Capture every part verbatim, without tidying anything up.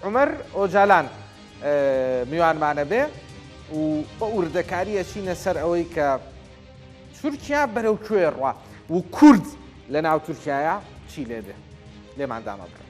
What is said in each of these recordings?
Omer Ocalan, e, miwanmane be û bi wirdekariyê çîne ser ewê ke Tirkiye berew kuê re û Kurd li nav Tirkiyeya çî lê be. Lê mendama bikin.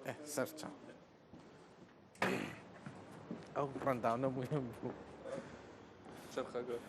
Eh, ser çav. Ew rindana muhim bû. Çerxa got.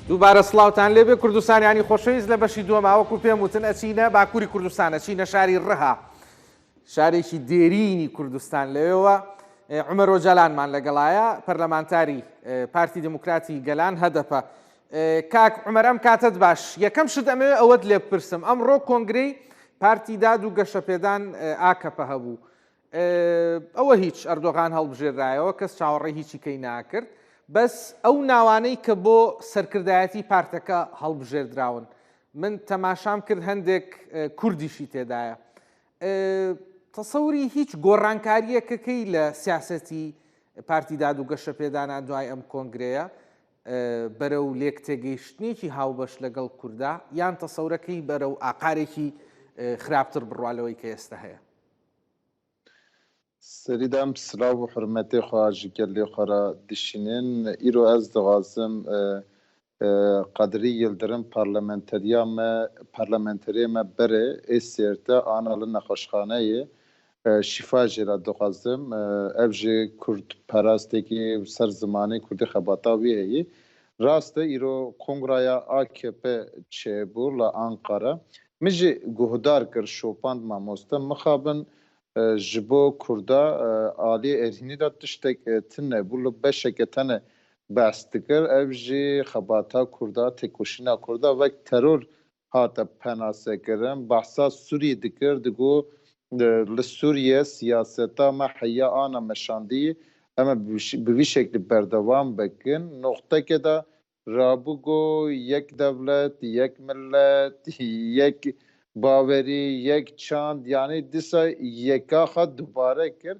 دووبارە سڵاوتان لێبێ، کوردستانیانی خۆشەویست. لە بەشی دووەما، وەکو پێم وتن، ئەچینە باکووری کوردستان، ئەچینە شاری ڕها، شارێکی دێرینی کوردستان. لەوێوە ئێ، عومەر ئۆجالانمان لەگەڵایە، پەرلەمانتاری ئێ، پارتی دیموکراتی گەلان، هەدەپە. ئێ، کاک عومەر، ئەم کاتەت باش. یەکەم شت ئەمەوێ ئەوەت لێ بپرسم، ئەمڕۆ کۆنگرەی پارتی داد و گەشەپێدان، ئێ، ئاکەپە هەبوو. ئێ، ئەوە هیچ، ئەردۆغان هەڵبژێرایەوە، کەس چاوەڕێی هیچی کەی ناکرد. بەس ئەو ناوانەی کە بۆ سەرکردایەتی پارتەکە هەڵبژێردراون، من تەماشام کرد، هەندێک ئێ، کوردیشی تێدایە. ئێ، تەسەوری هیچ گۆڕانکاریەکەکەی لە سیاسەتی پارتی داد و گەشەپێدانە دوای ئەم کۆنگرەیە، ئێ، بەرەو لێک تێگەیشتنێکی هاوبەش لەگەڵ کووردا، یان تەسەورەکەی بەرەو ئاقارێکی ئێ، خراپتر بڕوا لەوەی کە ئێستا هەیە؟ Serî de em silav û hurmetê xwe ji gelê xwe re dişînin. Îro ez dixwazim e, e, Qedrî Yildirim parlamenteriya me, parlamenterê me berê ê sêrte ana li nexweşxaneyê, e, şîfa jê re dixwazim. E, ev jî kurdperastekî ser zimanê kurdî xebata wî heyî. Rast e, îro kongraya A K P çêbû li Anqara. Min jî guhdar kir, şopand mamoste. Mixabin e, ji bo Kurda e, aliyê erînî de tiştek e, tune bû, li beşeke tenê behs dikir. Ev jî xebata Kurda, têkoşîna Kurda wek teror hate penasekirin. Behsa Sûriyê dikir, digot, e, li Sûriye siyaseta me heya ana meşandî, em ê bi vî şeklî berdewam bikin. Noqteke de rabû got yek dewlet, yek millet, yek bawerî, yek çand, yanî dîsa yeka xwe dubare kir.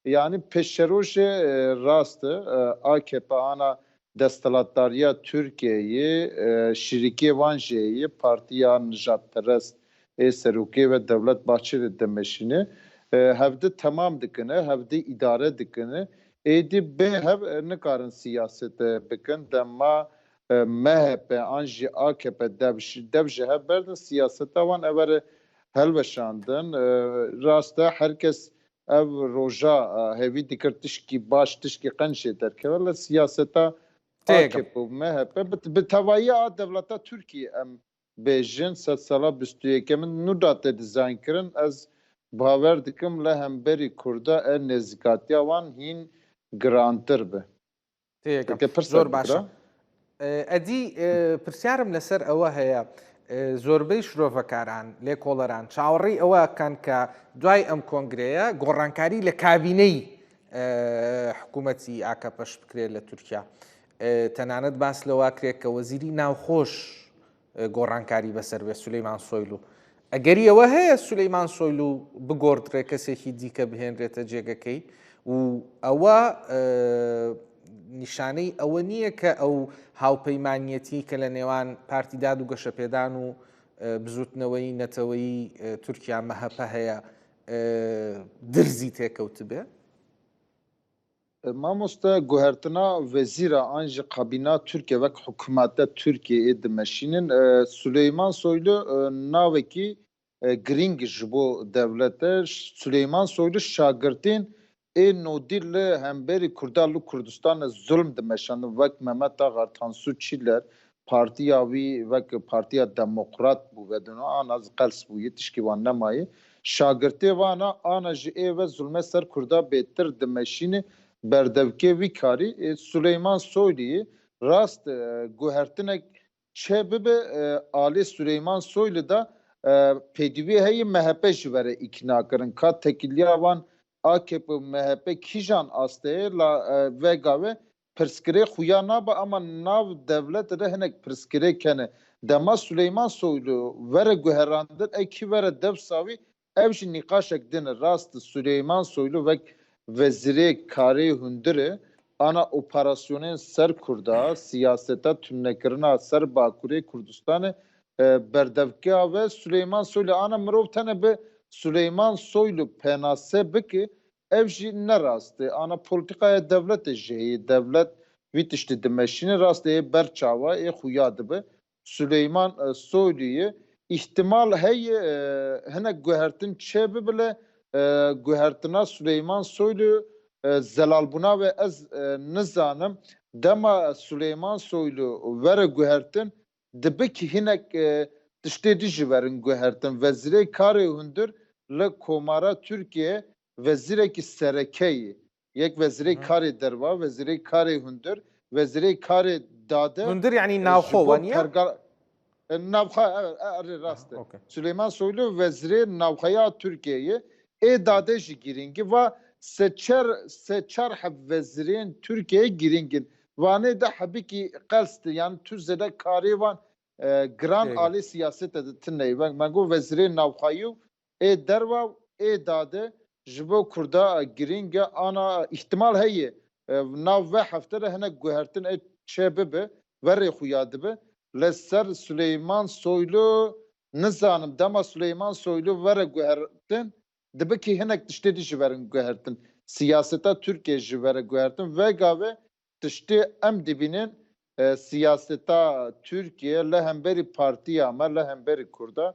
Yanî pêşerojê e, rast e, A K P ana desthilatdariya Tirkiyeyê, e, şirîkê wan jê yê, partiya nijadperest ê serokê ve Devlet Bahçeli dimeşîne. E, hevdi temam dikine, hevdi îdare dikine. Êdî bê hev e, nikarin siyaset e, bikin. Dema e, M H P an jî A K P dev, dev ji hev berdin, siyaseta wan evere helweşandin. E, rast e, her kes ev roja e, hevî dikir tişkî baş, tişkî qenc jê derkeve, li siyaseta A K P û M H P bi, bi tevayî a dewleta Tirkiyê em bêjin, sedsala bîst û yekemîn nû da tê dizaynkirin, ez bawer dikim li hemberî Kurda ev nêzîkatiya wan hîn girantir be. تێگەم. Peki, pirsek zor baş e. Edi, e, pirsyarım لەسەر ئەوە هەیە، e, زۆربەی شرۆڤەکاران، لێکۆڵەران چاوەڕێی ئەوە کەن کە دوای ئەم کۆنگرەیە گۆڕانکاری لە کابینەی، e, حکوومەتی A K P ش بکرێت لە تورکیا. E, تەنانەت باس لەوە کرێت کە وەزیری ناوخۆش گۆڕانکاری بەسەر بێت سولەیمان سۆیلو. ئەگەری ئەوە هەیە سولەیمان سۆیلو بگۆڕدرێ، کەسێکی دیکە بهێنرێتە جێگەکەی و ئەوە نیشانەی ئەوە نییە کە ئەو هاوپەیمانیەتی کە لە نێوان پارتی داد و گەشەپێدان و بزوتنەوەی نەتەوەی تورکیا، مەهەپە، هەیە درزی تێکەوتبێ. Mamoste, guhertina wezîra an jî kabîna Tirkiye wek hikûmeta Tirkiyeyê dimeşînin. E, Suleyman Soylu e, navekî e, girîng ji bo dewlet e. Suleyman Soylu şagirtên ê nodî li hemberî Kurda li Kurdistan e zulm dimeşandin, wek Mehmet Agar, Tansu Çiller, partiya wî wek Partiya Demokrat bû vedino, ana qels bûye, tişkî wan nemaye. Şagirtê vana ana ji ê ve zulme ser Kurda bêtir dimeşîne, berdevkê wî karî. Ê, Suleyman Soylî rast e, guhertinek çê bibe e, alê Suleyman Soylu de e, pêdivî heye M H P ji vere îkna kirin. Ka tekiliya wan A K P û M H P kîjan astê ye, la e, vega ve pirsgirêk xuya nabe, ama nav dewlet re hinek pirsgirêk hene. Dema Suleyman Soylu were guherandin, ê kî were dewsa wî, ev jî nîqaşek din e. Rast, Suleyman Soylu wek wezîrê karê hundir e, ana operasyonên ser Kurda, siyaseta tunekirina ser Bakurê Kurdistanê e, berdevkiya ve Suleyman Soylu. Ana mirov tene bi Suleyman Soylu penase bike, ev jî ne rast e. Ana polîtîkaya dewletê jî heye. Dewlet vî tiştî dimeşîne, rast e, ê ber çawa, ê xuya dibe. Suleyman e, Soylu'yê îhtimal heye e, hinek guhertin çê bibile, e, guhertina Suleyman Soylu e, zelalbûna ve ez, e, nizanim. Dema Suleyman Soylu were guhertin, dibe ki hinek, e, tiştê dî jî werin guhertin. Vezîrê karê hundir li Komara Tirkiye wezîrekî sereke yê. Yek wezîrê Hı hı. karê derva, wezîrê karê hundir, wezîrê karê dade. Hundir, yanî, e, navxwe ji bo waniye? Pergal-, e, navxa, e, e, erê rast e. Okey. Süleyman Soylu wezîrê navxweya Tirkiyeyê. Ê dade jî girîngî. Va seçer, seçar heb wezîrên Tirkiyeyê girîngin. Vanê de hebikî qelst, yani tu zêde karê van, e, giran Ê. alê siyasete de tine. Me, me got wezîrê navxweyî û ê derva û ê dade ji bo Kurda girîng e. Ana îhtimal heye, e, nav ve hefte de hinek guhertin ê çê bibe, verê xuya dibe. Li ser Süleyman Soylu nizanim, dema Süleyman Soylu were guhertin, dibe ki hinek tiştê dî jî werin guhertin. Siyaseta Tirkiye jî were guhertin. Vegave tiştê em dibînin, e, siyaseta Tirkiye li hemberî partiya me, li hemberî Kurda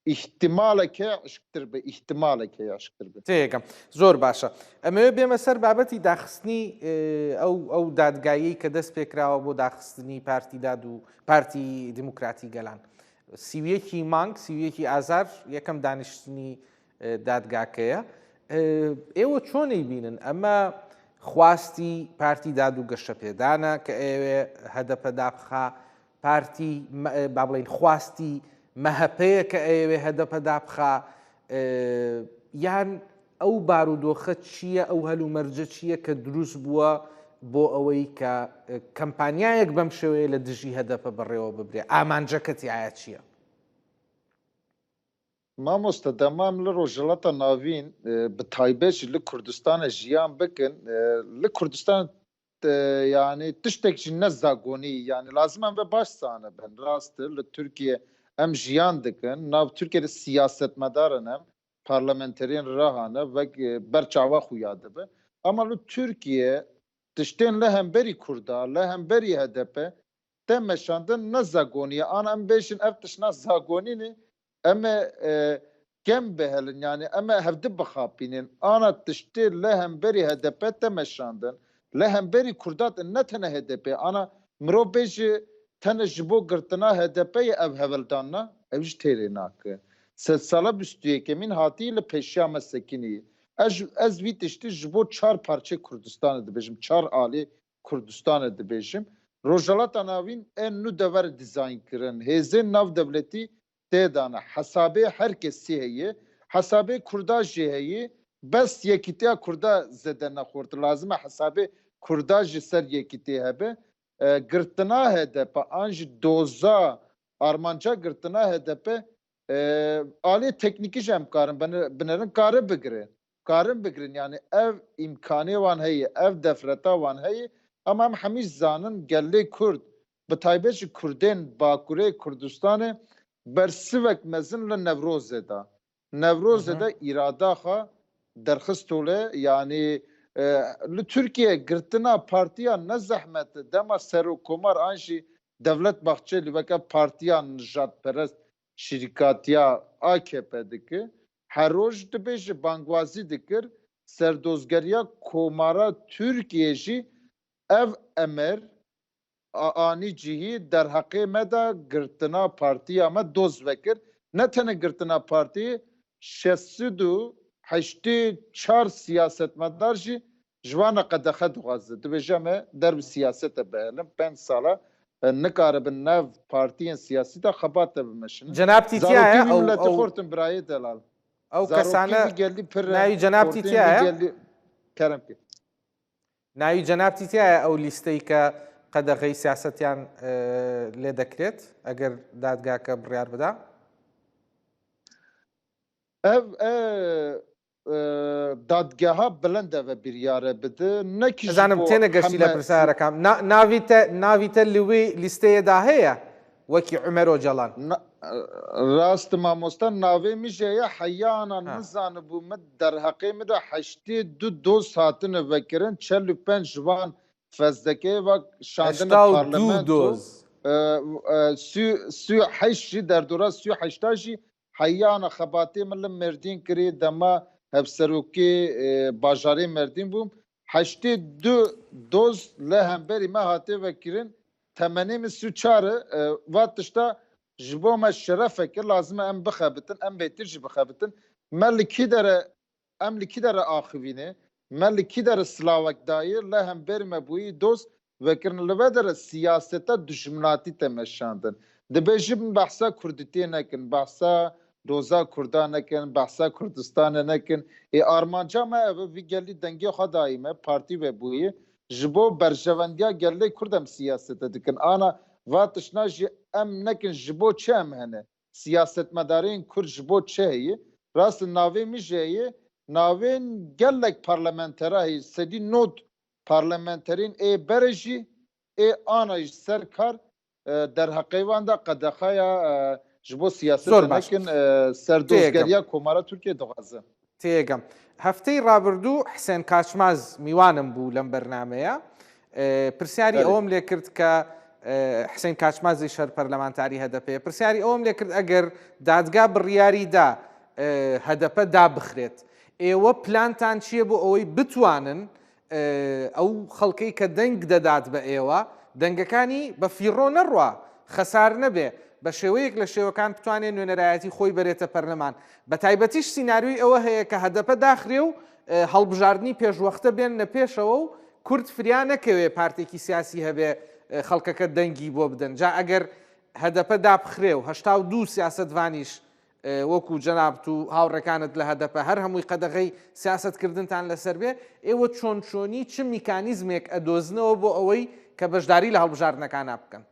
îhtimaleke hişktir be, îhtimaleke hişktir be. Têyekam. Zor baş e. Em ê bême ser babetî daxistinî, e, ew, ew dadgayî ke dest pê kirawe bo daxistinî Partî Dad û Partî Demokratî Gelan. Sî û yekî mang, sî û yekî Azar, yekem daniştinî, e, dadgake ye. E, êwe çonê bînin? Eme xwastî Partî Dad û Geşepêdane ke êwê H D P dabixa, partî me-, e, ba bilên xwastî M H P ye ke êwê H D P dabixa, e, yan ew barûdoxe çi ye, ew helûmerce çi ye ke dirûst bûwe bo ewey ke, e, kempanyayek bem şewê li dijî H D P bi rêwe bibirê? Amanceke tiyaye çi ye? Mamoste, dema em li Rojhilata Navîn, e, bi taybet jî li Kurdistanê jiyan bikin, e, li Kurdistan, e, yani tiştek jî ne zagonî, yani lazim em ve baş zanibin. Rast e, li Tirkiye em jiyan dikin, nav Tirkiye de siyasetmedar in em, parlamenteriyên raha ne, vek, e, ber çava xuya dibe. Ama li Tirkiye tiştên li hemberî Kurda, li hemberî H D P te meşandin ne zagonî ye. Ana em bêjin ev tişt ne zagonî ne, em ê, e, kem bihelin, yani em ê hevdi bixapînin. Ana tiştê li hemberî H D P te meşandin, li hemberî Kurda te ne tene H D P. Ana mirov bêje tene ji bo girtina H D P ye ev heveldanna, ew jî têrê nake. Sedsala bîst û yekemîn hatî li pêşiya me sekinî. Ez, ez vî tiştî ji bo çar parçê Kurdistanê dibêjim, çar alê Kurdistanê dibêjim. Rojhilata Navîn ên nû dever dîzayn kirin. Hêzên navdewletî tê de ne. Hesabê her kesî heye. Hesabê Kurda jî heye. Bes yekîtiya Kurda zêde nexurt. Lazim e hesabê Kurda jî ser yekîtî hebe. E, girtina H D P an jî doza armanca girtina H D P, e, alê teknîkî jî em karin bine-, binerin, kare bigire. Karin bigirin, yani ev îmkanê wan heye, ev defreta wan heye, ama em hemî zanin gelê Kurd, bi taybet jî Kurdên Bakurê Kurdistanê bersivek mezin li Newrozê de. Newrozê Hı hı. de îrada xwe derxist tole, yani, e, li Tirkiye girtina partiya ne zehmet e, dema Serokkomar an jî Devlet Bahçelî weke partiya nijadperest şirîkatiya A K P dike. Her roj dibêje bangwazî dikir, serdozgeriya Komara Tirkiye jî ev emir a-, anî cihî derheqê me de girtina partiya me doz vekir. Ne tene girtina partiyê, şeş sed û heştê çar siyasetmedar jî ji wan re qedexe dixwaze. Dibêje me derbi siyasete bihelin. Pênc sala, e, nikaribin nav partiyên siyasî de xebate bimeşin. Cenab tîtiya ye, Zarokî wî ew, milletî ew xortin birayê delal. Ew Zarokî kesane wî gelî pir e, navî cenab xortên tîtiya wî ye? Gelî kerem kir. Navî cenab tîtiya ye ew lîsteyî ke qedexeyî siyasetiyan, e, lê dekirêt, eger dadgeheke biryar bida? Ev, e, e, dadgeha bilind ev e biryare bide. Ne ki ji Zanim bo têne geştî le heme pirsarekam. Na-, navî te, navî te li wî lîsteyê de heye? Wekî Umer Ocalan. Na-, rast mamoste, navê min jî heye, heya ana Ha. nizanibû min derheqê min de heştê du doz hatine vekirin, çel û pênc ji van fezlekeyê ve şandine Heşta û du parlamento. Doz. E, e, sî, sî û heşt jî derdora sî û heşta jî heya ana xebatê min li Mêrdîn kirî, dema hevserokê, e, bajarê Mêrdîn bûm. heştê du doz li hemberî me hatiye vekirin. Temenê min sî û çar e, e, va tişta ji bo me şerefek e, lazim e em bixebitin, em bêtir jî bixebitin. Me li kî dere, em li kî dere axivîne, me li kî dere silawek daye, li hemberî me bûyî doz vekirin. Li ve dere siyaseta dijminatî te meşandin. Dibê jin behsa Kurdîtiyê nekin, behsa doza Kurda nekin, behsa Kurdistanê nekin. Ê armanca me ev e, vî gelî dengê xwe dayî me, partî vebûyî. Ji bo berjevendiya gelê Kurd em siyasete dikin. Ana va tişna jî em nekin, ji bo çi em hene? Siyasetmedarên Kurd ji bo çi heye? Rast e, navê min jî heye, navên gelek parlamentera heye, sedî nod parlamenterên ê berê jî, ê ana jî ser kar, e, derheqê wan de qedexeya, e, ji bo siyasete Zor baş. nekin, e, Tê yekam. serdozgeriya Komara Tirkiyê dixwaze. Tê yekam. Hefteyê rabirdû Hisên Kaçmaz mîwanim bû lem bernameya. E, pirsyarî Belê. ewim lê kir ke, e, Hisên Kaçmaz jî şer parlamentarî H D P ye. Pirsyarî ewim lê kir eger dadga biryarî da, e, H D P dabixrêt. Êwe plantan çi ye bo ewey bitwanin e, ew xelkê ke deng dedat be êwa, dengekani be fîro nerwa, xesar nebe, be şêweyek le şêwekan bitwane nûnerayetî xwe berête perleman. Be taybetî jî sînaryoyî ewe heye ke H D P daxirê û, e, helbijardinî pêşwexte bênine pêşewe û Kurd firiya nekewê partêkî siyasî hebe, e, xelkeke dengî bo bidin. Ca eger H D P dabixirê û heşta û du siyasetvanî jî e, wekû cenab tu hawrekanit li H D P her hemûyî qedexey siyasetkirdinetan li ser bê, ê we çon çonî çi mekanîzmêk e dozinnewe bo ewey ke beşdarî li hilbijartinekana bikin?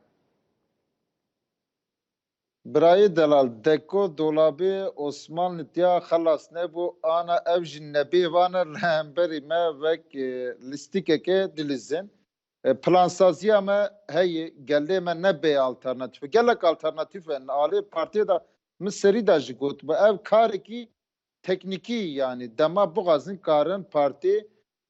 Birayê delal, deko dolabê Osmanlî tiya xelas nebû, ana ev jî nebê vane li hemberî me wek, e, lîstikeke dilîzin. E, plansaziya me heye, gelê me ne bê alternatîf. Gelek alternatîf in. Alê partiyê de min serî de jî got, bi ev karekî teknîkî, yanî dema bixwazin karin partî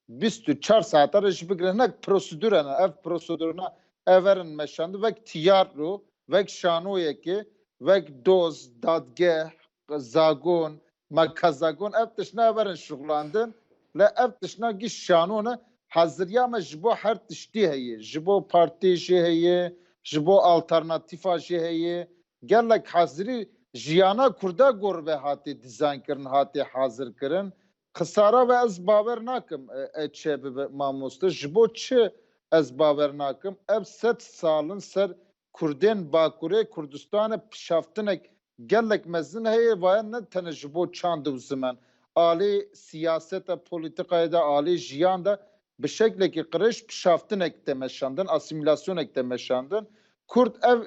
bîst û çar saete re jî bigirin. Hinek prosedure ne. Ev prosedurina ev erin meşandin. Wek tiyar ro, wek şanoyekê, wek doz, dadgeh, zagon, me kazagon ev tiştna verin şixulandin. Le ev tiştna giş şanone haziriya me ji bo her tiştî heye. Ji bo partî jî heye, ji bo alternatîfa jî heye. Gelek hazirî jiyana Kurda gor ve hatê dizayn kirin, hatê hazir kirin. Xisara ve ez bawer nakim, e, e, çê bibe mamoste. Ji bo çi ez bawer nakim? Ev sed salin ser Kurdên Bakurê Kurdistanê pişaftinek gelek mezin heye, vaye ne tene ji bo çand û ziman. Alê siyaseta, polîtikayê de, alê jiyan de bi şeklekî qirêj pişaftinek te meşandin, asîmîlasyonek te meşandin. Kurd ev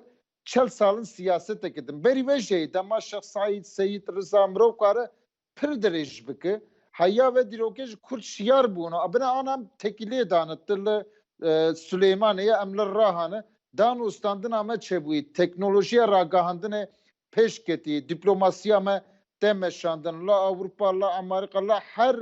çel salin siyaseteke din. Berî ve jî dema Şêx Seîd, Seyîd Riza mirov kare pir dirêj bike. Heya ve dîrokê ji Kurd şiyar bûne. Bine ana em tekîlê dane, tu li, e, Silêmanê ye, em li Raha ne. Dan û standina me çêbûyî. Teknolojiya ragihandinê pêş ketî. Diplomasiya me te meşandin. La Ewropa, la Amerîka, la her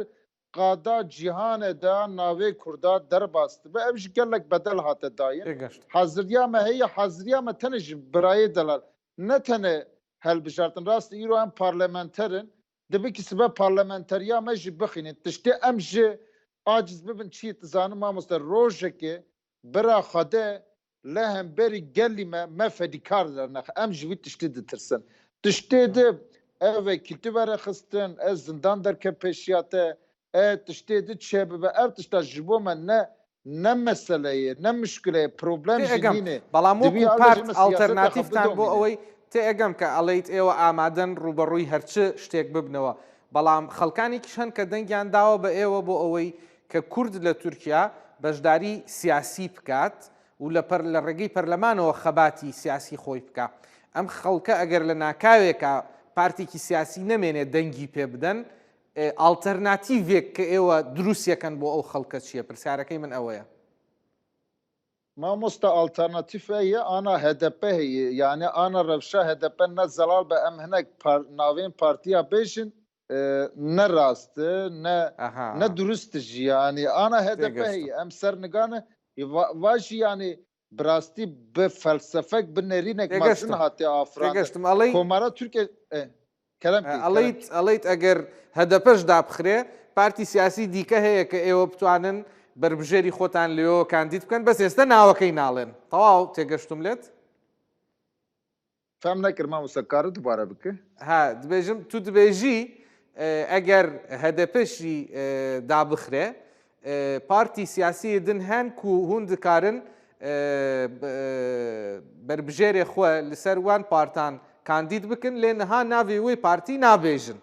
qada cîhanê de navê Kurda derbas dibe. Ev jî gelek bedel hate dayin. Têgeşt. Haziriya me heye, haziriya me tenê ji birayê delal. Ne tenê helbijartin. Rast îro em parlamenter in. Dibe ki sibe parlamenteriya me jî bixînin. Tiştê em ji aciz bibin çi ye, tu zanin mamoste, rojekê bira Xwedê li hemberî gelî me, me fedîkar dernexe. Em ji vî tiştî ditirsin. Tiştê di ev e, kî tu vere xistin, ez zindan derke pêşiya te, e, tiştê di çê bibe. Ev tişta ji bo me ne, ne mesele ye, ne muşkile ye, problem Tê jî egem, nîne. Belam Divî wekû ew de part jî me siyaseta xwe alternatîftan bo bidomîne. Ewey tê egem ke eleyt êwe amaden rûberûyî her çi ştêk bibnewe. Belam xelkanî kiş hen ke dengiyan dawe be êwe bo ewey ke Kurd li Tirkiya beşdarî siyasî bikat û li per-, li regey perlemanê we xebatî siyasî xwe bika. Em xelke eger li nakawêka partîkî siyasî nemêne dengî pê biden, e, alternatîvêk ke êwe dirûst yeken bo ew xelke çi ye? Pirsyareke min ewe ye. Mamosta, alternatîf heye, ana H D P heye. Yanî ana rewşa H D P ne zelal be, em hinek par-, navên partiya bêjin, e, ne rast e, ne, Aha. ne durust jî. Yanî ana H D P Têgeştim. heye. Em ser nigane, e, va-, va jî yanî bi rastî bi felsefek, bi nerînek Têgeştim. mezin hatiye afirandin. Têgeştim. Aley Komara Tirkiye, e, kerem E, kî, kerem Eleyt, kî. Eleyt eger H D P ji dabixire, partî siyasî dîke heye ke êwe bitwanin berbijêrî xwetan lêyo kandîd bikin, bes êste nawekey nalên. Tewaw têgeştum lêt. Fem nekir mamoste, kari dubare bike. Ha, dibêjim, tu dibêjî, e, eger H D P jî, e, dabixre, e, partî siyasiyê din hen ku hûn dikarin, e, b-, e, berbijêrê xwe li ser wan partan kandîd bikin, lê niha navê wê partî nabêjin.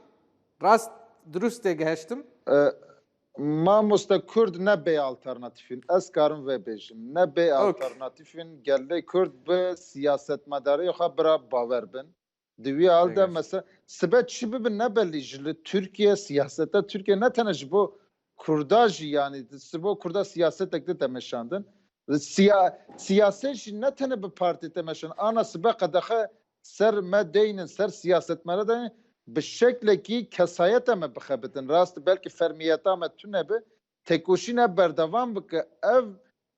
Rast, dirust têgihiştim? E, Mamoste, Kurd ne bê alternatîf in. Ez karim vê bêjim. Ne bê Ok. alternatîf in. Gelê Kurd bi siyasetmedarê xwe bira bawer bin. Di wî hal de Pêkî. Mesela sibe çi bibi ne belî ji li Tirkiye siyaseta Tirkiye ne tene ji bo Kurda jî, yanî sibo Kurda siyasetek de temeşandin. Siya, siyaset jî ne tene bi partî temeşan. Ana sibe qedexe ser me deynin, ser siyasetmere de bi şeklekî kesayeta me bixebitin. Rast belkî fermiyeta me tune bi, têkoşîne berdewam bike. Ev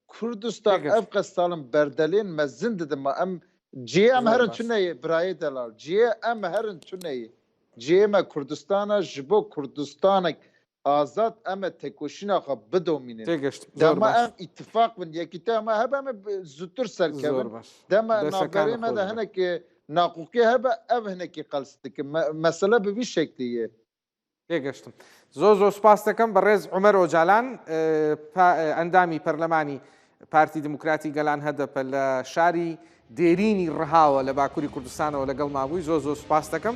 Kurdistan, Pêkî. Ev qestalin berdelên mezin didin me. Em cihê em Zor herin baş. tuneyê, birayê delal. Cihê em herin tuneyê. Cihê me Kurdistana, ji bo Kurdistanek azad em ê têkoşîna xwe bidomînin. Têgiştim. Zor Dema baş. Em îtifaq bin, yekîtiya me hebe em ê bi-, zûtir serkevin. Zor baş. Dema Desteka navberê me me de xwe hinekî naqûkî hebe, ev hinekî qels dike. Me, mesele bi vî şeklî ye. Têgiştim. Zor zor spas dikim. Berêz Umer Ocalan, e, pa-, e, endamî perlemanî Partî Demokratî Gelan H D P li şarî Dêrînî Rihawa li Bakurî Kurdistanê û li gel me bûy. Zor zor spas dikim.